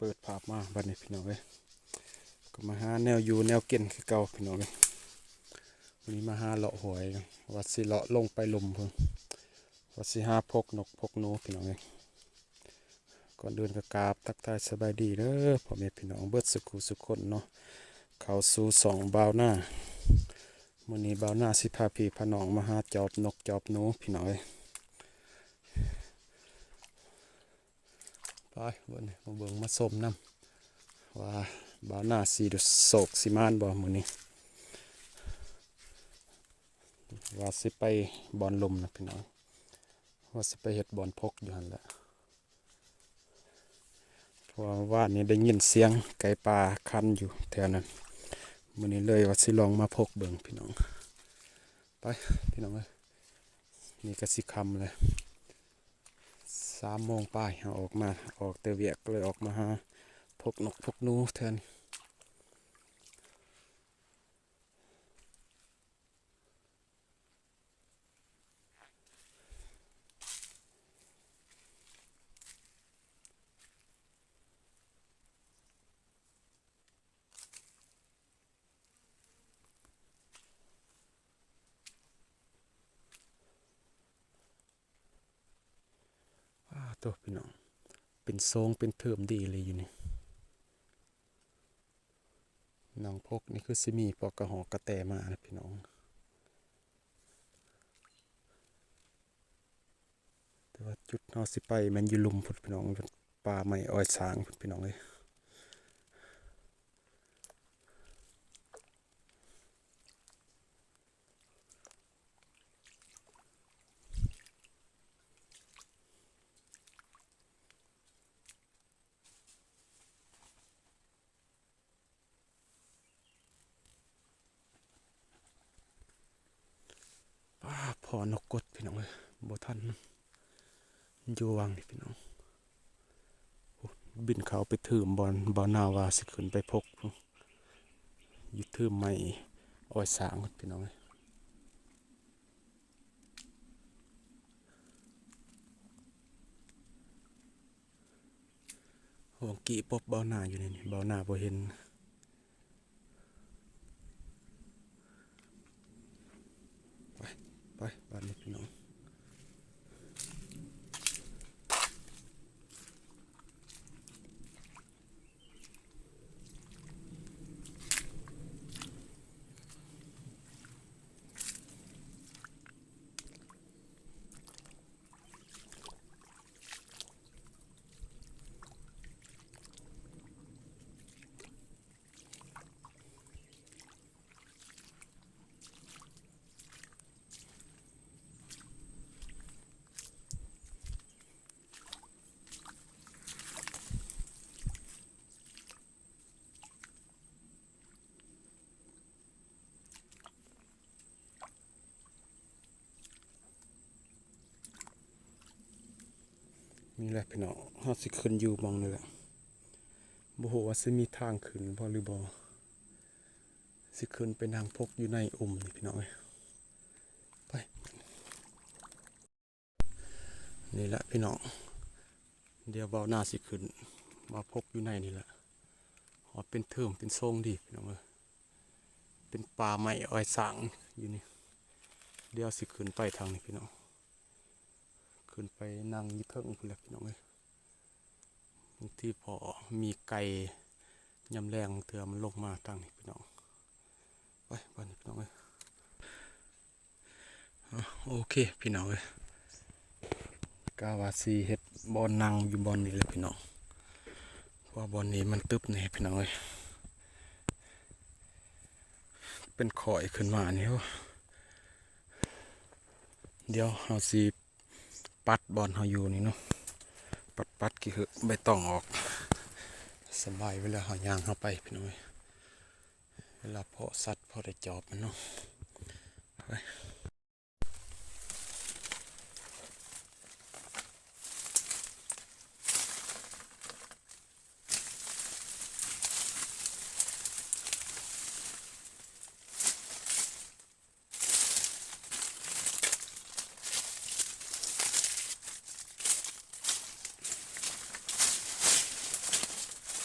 ປີດພາບມາບັດນີ້ພີ່ນ້ອງເອີຍ ກໍມາຫາແນວຢູ່ແນວກິນຄືເກົ່າພີ່ນ້ອງເອີຍ. ມື້ນີ້ມາຫາເລາະຫ້ວຍ ວ່າຊິເລາະລົງໄປລຸ່ມພຸ້ນ ວ່າຊິຫາພົກນົກພົກໜູພີ່ນ້ອງເອີຍ. ກ່ອນອື່ນກໍກາບທັກທາຍສະບາຍດີເດີພໍ່ແມ່ພີ່ນ້ອງເບິດສຸຂູສຸຄົນເນາະ ເຂົ້າສູ່ຊ່ອງບ່າວນາ. ມື້ນີ້ບ່າວນາຊິພາພີ່ພານ້ອງມາຫາຈອບນົກຈອບໜູພີ່ນ້ອງເອີຍ. ໄປ ບັດນີ້ມາເບິ່ງມາຊົມນຳ ວ່າບ່າວນາຊິໂຊກຊິໝານບໍ່ມື້ນີ້. ວ່າຊິໄປບ່ອນລຸ່ມນະພີ່ນ້ອງ ວ່າຊິໄປເຮັດບ່ອນພົກຢູ່ຫັ້ນແຫຼະ ເພາະວ່າວານນີ້ໄດ້ຍິນສຽງໄກ່ປ່າຂັນຢູ່ແຖວນັ້ນ. ມື້ນີ້ເລີຍວ່າຊິລອງມາພົກເບິ່ງພີ່ນ້ອງ. ໄປພີ່ນ້ອງເອີຍ ນີ້ກໍຊິຄ່ຳແລ້ວ ສາມໂມງປາຍ ເຮົາອອກມາ ອອກແຕ່ວຽກ ເລີຍອອກມາຫາພົກນົກພົກໜູແທນ. ອ້າ ໂທ້ ພີ່ນ້ອງ ເປັນໂຊງເປັນເທີມດີເລີຍຢູ່ນີ້. ໜອງພົກນີ້ຄືຊິມີພວກກະຮອກກະແຕມານະພີ່ນ້ອງ ແຕ່ວ່າຈຸດເຮົາຊິໄປແມ່ນຢູ່ລຸ່ມພຸ້ນພີ່ນ້ອງ ປ່າໄມ້ອ້ອຍສາງພຸ້ນພີ່ນ້ອງເອີຍ. ປ້າ ພໍນົກກົດພີ່ນ້ອງເອີຍ ບໍ່ທັນ ມັນຢູ່ຫວ່າງນີ້ພີ່ນ້ອງ. ໂອ້ ບິນເຂົ້າໄປຖືມບ່ອນ ບ່ອນນາວ່າຊິຂຶ້ນໄປພົກ ຢູ່ຖືມໄມ້ອ້ອຍສາງພີ່ນ້ອງເອີຍ. ຫວ່າງກີ້ພົບເບົາໜ້າຢູ່ໃນນີ້ ເບົາໜ້າບໍ່ເຫັນ. ໄປ ໄປ ບາດນີ້ພີ່ນ້ອງ. ນີ້ແຫຼະພີ່ນ້ອງ ເຮົາຊິຂຶ້ນຢູ່ໝ່ອງນີ້ແຫຼະ ບໍ່ຮູ້ວ່າຊິມີທາງຂຶ້ນບໍ່ຫຼືບໍ່ ຊິຂຶ້ນໄປນັ່ງພົກຢູ່ໃນອຸ່ມນີ້ພີ່ນ້ອງເອີຍ. ໄປ. ນີ້ແຫຼະພີ່ນ້ອງ ດຽວເບົາໜ້າຊິຂຶ້ນມາພົກຢູ່ໃນນີ້ແຫຼະ ເປັນເທີມເປັນໂຊງດີພີ່ນ້ອງເອີຍ ເປັນປ່າໄມ້ອ້ອຍສາງຢູ່ນີ້. ດຽວຊິຂຶ້ນໄປທາງນີ້ພີ່ນ້ອງ ຂຶ້ນໄປນັ່ງຢູ່ເທິງພຸ້ນແຫຼະພີ່ນ້ອງເອີຍ. ບາງທີພໍມີໄກ່ຍາມແລງ ເທື່ອມັນລົງມາທາງນີ້ພີ່ນ້ອງ. ໄປ ບາດນີ້ພີ່ນ້ອງເອີຍ. ໂອເຄພີ່ນ້ອງເອີຍ ກະວ່າຊິເຮັດບ່ອນນັ່ງຢູ່ບ່ອນນີ້ແຫຼະພີ່ນ້ອງ ເພາະວ່າບ່ອນນີ້ມັນຕຶບແດ່ພີ່ນ້ອງເອີຍ ເປັນຂ້ອຍຂຶ້ນມານີ້. ດຽວເຮົາຊິ ປັດບ່ອນເຮົາຢູ່ນີ້ເນາະ ປັດໆ ຂີ້ເຫືອໃບຕອງອອກ ສະບາຍເວລາເຮົາຍ່າງເຮົາໄປພີ່ນ້ອງເອີຍ ເວລາເພາະສັດເພາະໄດ້ຈອບມັນເນາະ. ໄປ. ໂ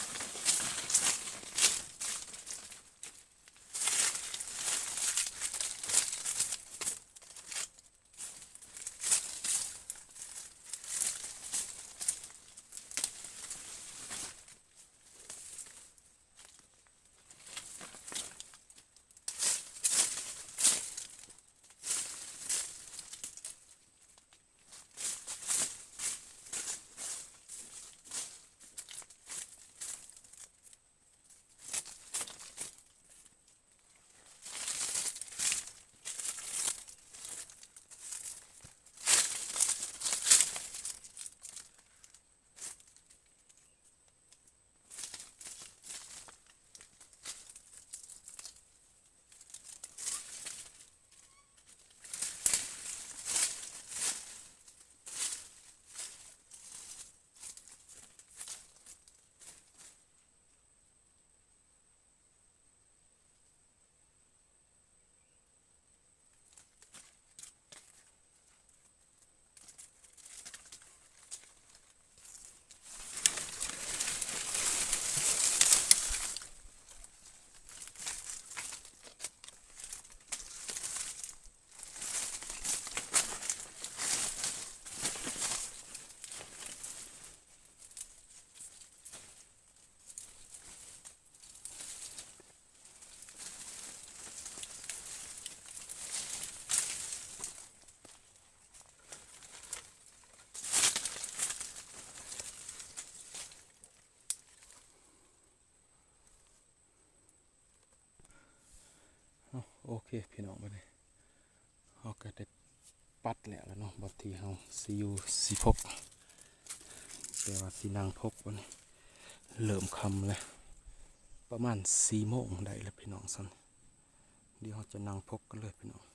ເອົາ ໂອເຄພີ່ນ້ອງ ບັດນີ້ເຮົາກໍໄດ້ປັດແລ້ວລະເນາະ ບ່ອນທີ່ເຮົາຊິຢູ່ຊິພກ ແຕ່ວ່າຊິນັ່ງພກບັດນີ້ ເລີ່ມຄ່ຳແລ້ວ ປະມານສີ່ໂມງໄດ້ແລ້ວພີ່ນ້ອງ ຊັ້ນດຽວເຮົາຈະນັ່ງພກກັນເລີຍພີ່ນ້ອງ.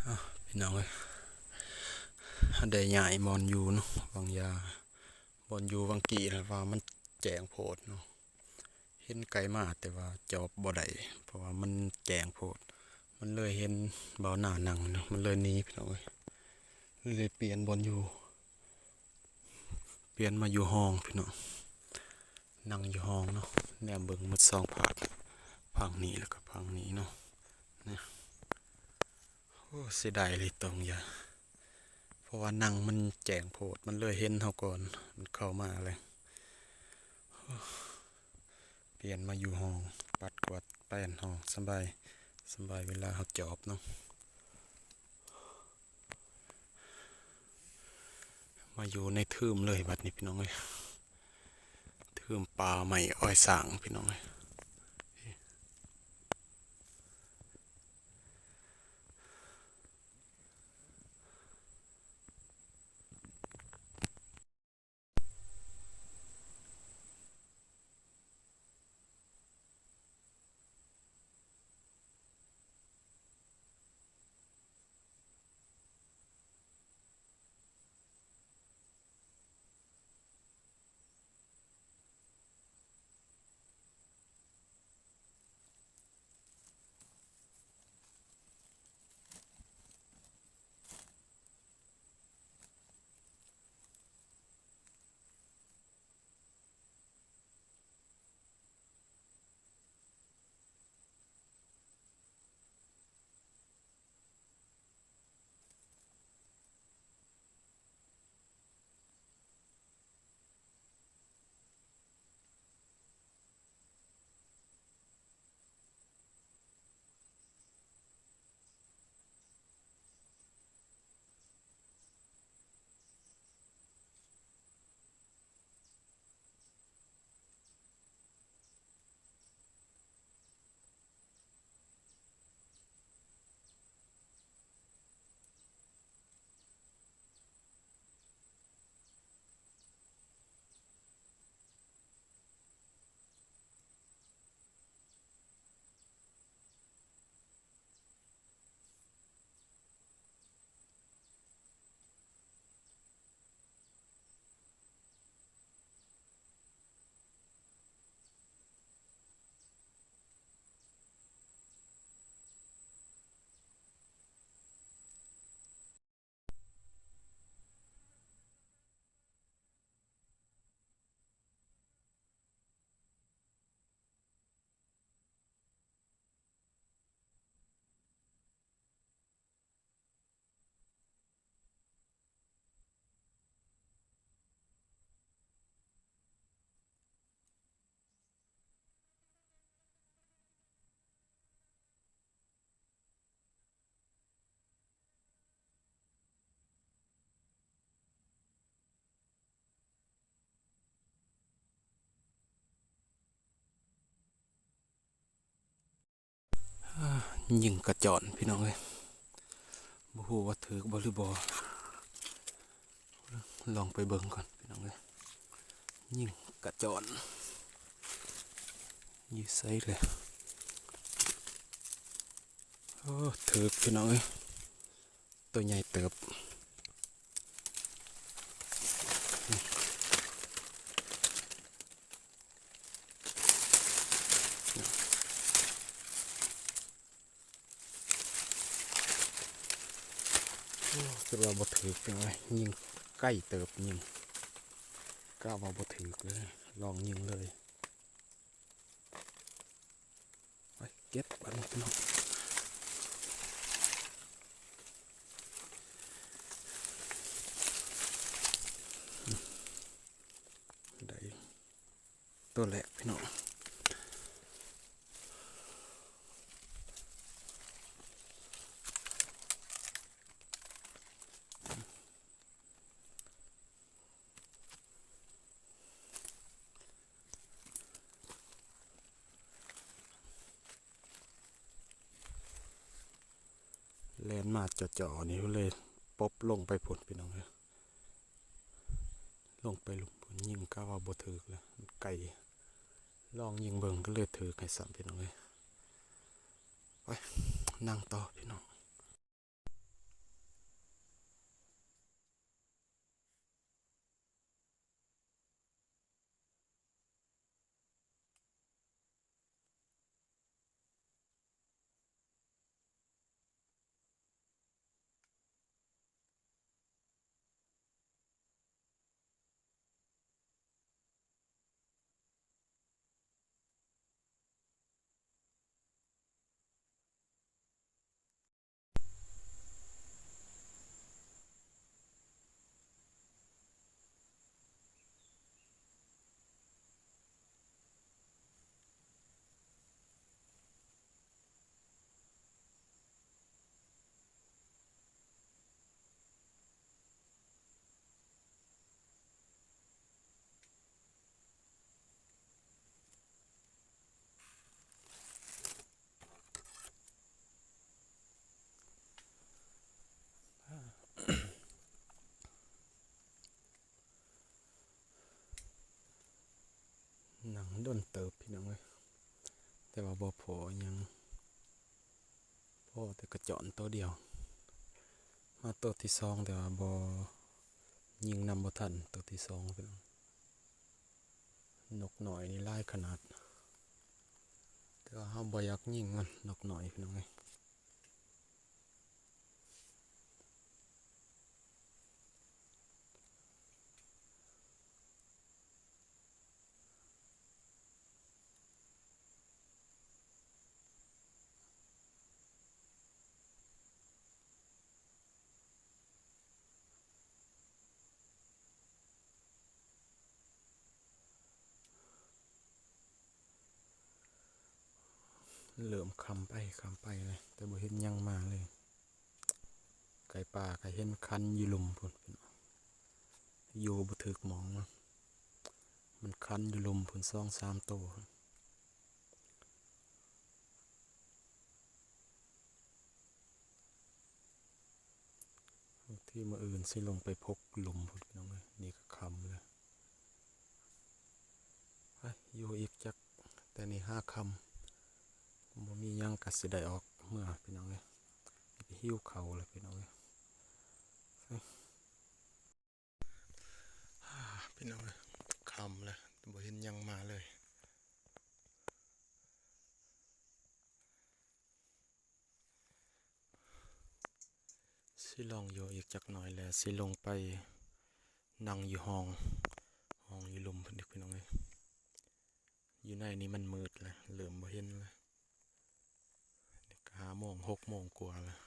ອ້າວ ພີ່ນ້ອງເອີຍ ເຮົາໄດ້ຍ້າຍບ່ອນຢູ່ເນາະ ວາງຢາ ບ່ອນຢູ່ວາງກີ້ ແລ້ວວ່າມັນແຈ້ງໂພດເນາະ ເຫັນໄກມາ ແຕ່ວ່າຈອບບໍ່ໄດ້ ເພາະວ່າມັນແຈ້ງໂພດ ມັນເລີຍເຫັນບ່າວນານັ່ງເນາະ ມັນເລີຍໜີ ພີ່ນ້ອງເອີຍ ເລີຍປ່ຽນບ່ອນຢູ່ ປ່ຽນມາຢູ່ຫ້ອງພີ່ນ້ອງ ນັ່ງຢູ່ຫ້ອງເນາະ ແນມເບິ່ງໝົດສອງພາກ ພາກນີ້ ແລ້ວກໍພາກນີ້ເນາະ ນີ້ ໂອ້ ເສຍດາຍເລີຍຕອງຢາ ເພາະວ່ານັ່ງມັນແຈ້ງໂພດ ມັນເລີຍເຫັນເຮົາກ່ອນ ມັນເຂົ້າມາແລ້ວ ປ່ຽນມາຢູ່ຫ້ອງ ປັດກວາດແປ້ນຫ້ອງ ສະບາຍ ສະບາຍເວລາເຮົາຈອບເນາະ ມາຢູ່ໃນທຶມເລີຍບັດນີ້ ພີ່ນ້ອງເອີຍ ທຶມປ່າໄມ້ອ້ອຍສ້າງ ພີ່ນ້ອງເອີຍ. ຍິງກະຈອນພີ່ນ້ອງເອີຍ ບໍ່ຮູ້ວ່າຖືກບໍ່ຫຼືບໍ່ ລອງໄປເບິ່ງກ່ອນພີ່ນ້ອງເອີຍ ຍິງກະຈອນ ຢູ່ໃສເລີຍ ໂອ້ ຖືກພີ່ນ້ອງເອີຍ ໂຕໃຫຍ່ເຕີບ ໂອ້ ຄິດວ່າບໍ່ຖືກ ຈັ່ງໃດຍິງໄກເຕີບ ຍິງ ກະວ່າບໍ່ຖືກເລີຍ ລອງຍິງເລີຍ ໄປເກັບບາດນີ້ພີ່ນ້ອງ ໄດ້ ໂຕແລກພີ່ນ້ອງ ແລ່ນມາເຈາະໆ ນີ້ເລີຍ ປົບລົງໄປພຸ້ນພີ່ນ້ອງເອີຍ ລົງໄປຫຼຸມພຸ້ນ ຍິງກະວ່າບໍ່ຖືກແລ້ວ ໄກ ລອງຍິງເບິ່ງກະເລີຍຖືກໃຫ້ຊ້ຳພີ່ນ້ອງເອີຍ ໄປ ນັ່ງຕໍ່ພີ່ນ້ອງ. ນັ່ງດົນເຕີບພີ່ນ້ອງເອີຍ ແຕ່ວ່າບໍ່ພໍຫຍັງ ພໍແຕ່ກະຈອນໂຕດຽວ ມາໂຕທີສອງ ແຕ່ວ່າບໍ່ ຍິງນຳບໍ່ທັນໂຕທີສອງພີ່ນ້ອງ ນົກນ້ອຍນີ້ຫຼາຍຂະໜາດ ແຕ່ວ່າເຮົາບໍ່ຢາກຍິງມັນ ນົກນ້ອຍພີ່ນ້ອງເອີຍ. ເລີ່ມຄ່ຳໄປຄ່ຳໄປແລ້ວ ແຕ່ບໍ່ເຫັນຫຍັງມາເລີຍ ໄກ່ປ່າກະເຫັນຄັນຢູ່ລຸ່ມພຸ້ນ ຢູ່ບໍ່ຖືກໝ່ອງ ມັນຄັນຢູ່ລຸ່ມພຸ້ນສອງສາມໂຕ. ບາງທີມື້ອື່ນຊິລົງໄປພົກລຸ່ມພຸ້ນພີ່ນ້ອງເອີຍ ນີ້ກະຄ່ຳແລ້ວ ໄປຢູ່ອີກຈັກ ແຕ່ນີ້ຫາຄ່ຳ ບໍ່ມີຫຍັງກະຊິໄດ້ອອກເມືອພີ່ນ້ອງເອີຍ ຫິວເຂົ້າແລ້ວພີ່ນ້ອງເອີຍ ພີ່ນ້ອງເອີຍ ຄ່ຳແລ້ວ ບໍ່ເຫັນຫຍັງມາເລີຍ. ຊິລອງຢູ່ອີກຈັກໜ້ອຍແລ້ວ ຊິລົງໄປນັ່ງຢູ່ຫ້ອງ ຫ້ອງຢູ່ລຸ່ມພຸ້ນອີກພີ່ນ້ອງເອີຍ ຢູ່ໃນນີ້ມັນມືດແລ້ວ ເລີ່ມບໍ່ເຫັນແລ້ວ ນີ້ກະຫ້າໂມງ ຫົກໂມງກວ່າແລ້ວ.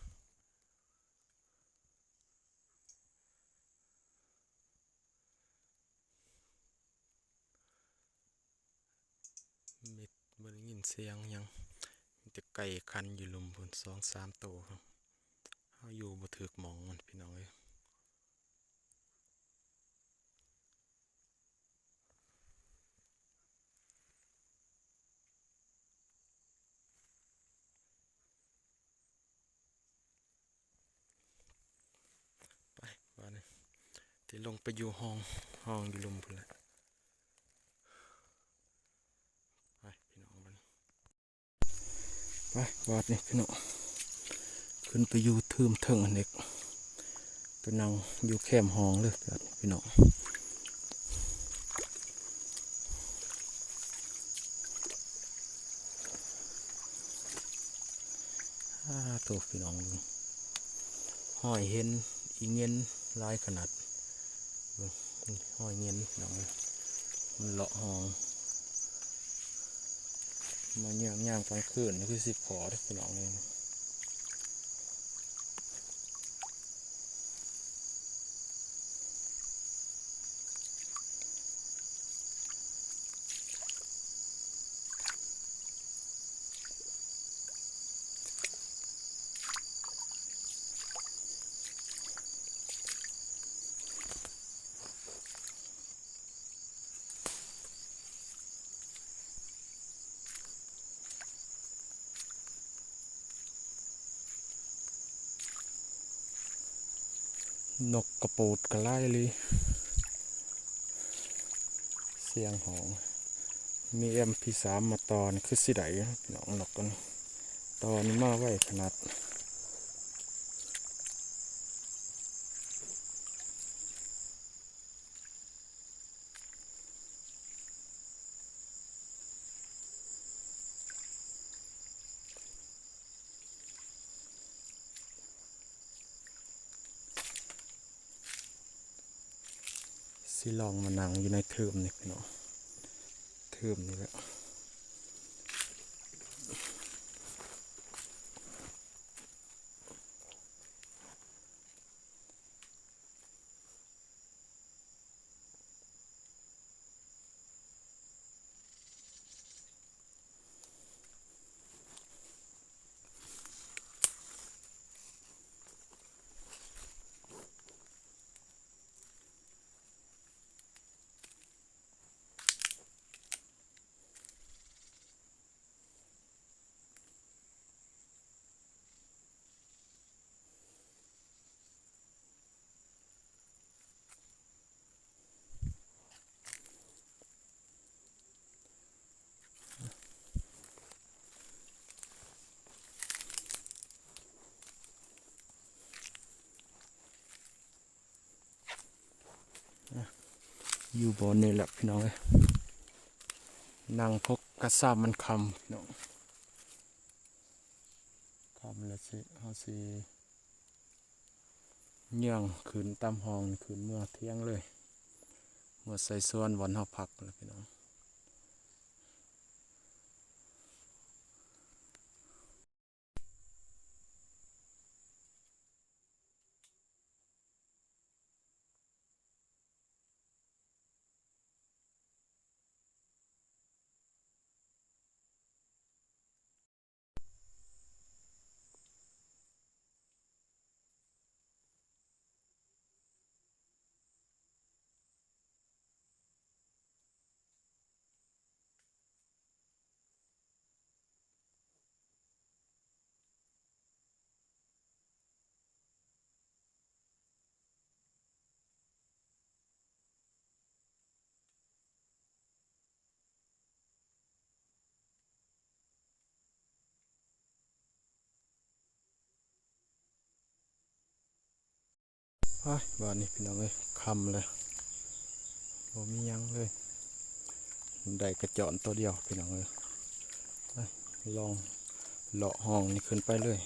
ມິດ ບໍ່ໄດ້ຍິນສຽງຫຍັງ ມີແຕ່ໄກ່ຄັນຢູ່ລຸ່ມພຸ້ນສອງສາມໂຕ ເຮົາຢູ່ບໍ່ຖືກໝ່ອງມັນພີ່ນ້ອງເອີຍ. ອ້າ ຊິລົງໄປຢູ່ຫ້ອງ ຫ້ອງຢູ່ລຸ່ມພຸ້ນແຫຼະ. ໄປພີ່ນ້ອງ ບາດນີ້ ໄປ ບາດນີ້ພີ່ນ້ອງ ຂຶ້ນໄປຢູ່ເທິງເທິງຫັ້ນອີກ ໄປນັ່ງຢູ່ແຄມຫ້ອງເລີຍບາດນີ້ພີ່ນ້ອງ. ອາ ໂທ້ ພີ່ນ້ອງ ເບິ່ງ ຮອຍເຫັນອີເຫງັນຫຼາຍຂະໜາດ ເບິ່ງ ຮອຍເຫງັນພີ່ນ້ອງເອີຍ ມັນເລາະຫ້ອງ ມາຍ່າງ ຍ່າງກາງຄືນນີ້ຄືຊິພໍເດ້ພີ່ນ້ອງເອີຍ. ນົກກະໂປດກະຫຼາຍອີ່ຫຼີ ສຽງຮ້ອງ ມີເອັມພີສາມມາຕໍ່ນີ້ຄືຊິໄດ້ເນາະພີ່ນ້ອງ ນົກອັນນີ້ ຕໍ່ນີ້ມາໄວຂະໜາດ. ຊິລອງມານັ່ງຢູ່ໃນເທີມນີ້ພີ່ນ້ອງ ເທີມນີ້ແຫຼະ. ຢູ່ບ່ອນນີ້ແຫຼະພີ່ນ້ອງເອີຍ ນັ່ງພົກກະຊາມມັນຄ່ຳພີ່ນ້ອງ ຄ່ຳແລ້ວຊິ ເຮົາຊິຍ່າງຂຶ້ນຕາມຫ້ອງນີ້ ຂຶ້ນເມືອຖຽງເລີຍ ເມືອໃສ່ສວນບ່ອນເຮົາພັກແຫຼະພີ່ນ້ອງ. ໄປ ບາດນີ້ພີ່ນ້ອງເອີຍ ຄ່ຳແລ້ວ ບໍ່ມີຫຍັງເລີຍ ໄດ້ກະຈອນໂຕດຽວພີ່ນ້ອງເອີຍ ໄປ ລອງເລາະຮ່ອງນີ້ຂຶ້ນໄປເລີຍ.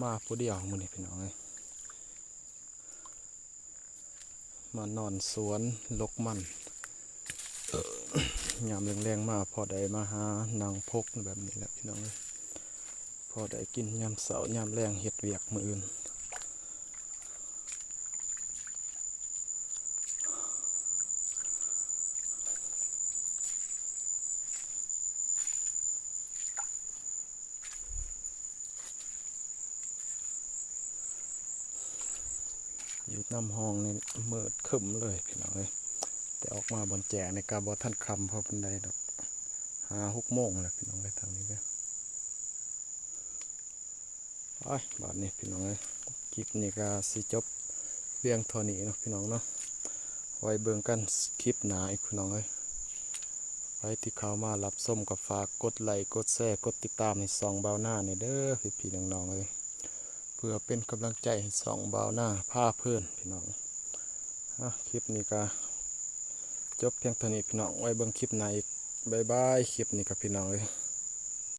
ມາຜູ້ດຽວມື້ນີ້ພີ່ນ້ອງເອີຍ ມານອນສວນຫຼົກມັນ ຍາມແລງໆມາພໍໄດ້ມາຫານັ່ງພົກແບບນີ້ແຫຼະພີ່ນ້ອງເອີຍ ພໍໄດ້ກິນຍາມເຊົ້າຍາມແລງເຮັດວຽກມື້ອື່ນ. ຢູ່ນຳຮ່ອງນີ້ມືດຄຶ້ມເລີຍພີ່ນ້ອງເອີຍ ແຕ່ອອກມາບ່ອນແຈ້ງນີ້ກະບໍ່ທັນຄ່ຳພໍປານໃດດອກ ຫ້າຫົກໂມງແລ້ວພີ່ນ້ອງເອີຍ ທາງນີ້ເດີ. ໄປ ບາດນີ້ພີ່ນ້ອງເອີຍ ຄລິບນີ້ກໍຊິຈົບພຽງເທົ່ານີ້ເນາະພີ່ນ້ອງເນາະ ໄວ້ເບິ່ງກັນຄລິບໜ້າອີກພີ່ນ້ອງເອີຍ. ໃຜທີ່ເຂົ້າມາຮັບຊົມກໍຝາກກົດໄລ ກົດແຊ ກົດຕິດຕາມໃຫ້ຊ່ອງບ່າວນາແດ່ເດີພີ່ໆນ້ອງໆເອີຍ ເພື່ອເປັນກຳລັງໃຈໃຫ້ຊ່ອງບ່າວນາພາເພີນພີ່ນ້ອງ. ອ່ະ ຄລິບນີ້ກໍຈົບພຽງເທົ່ານີ້ພີ່ນ້ອງ ໄວ້ເບິ່ງຄລິບໜ້າອີກ. ບາຍບາຍ ຄລິບນີ້ກໍພີ່ນ້ອງເອີຍ.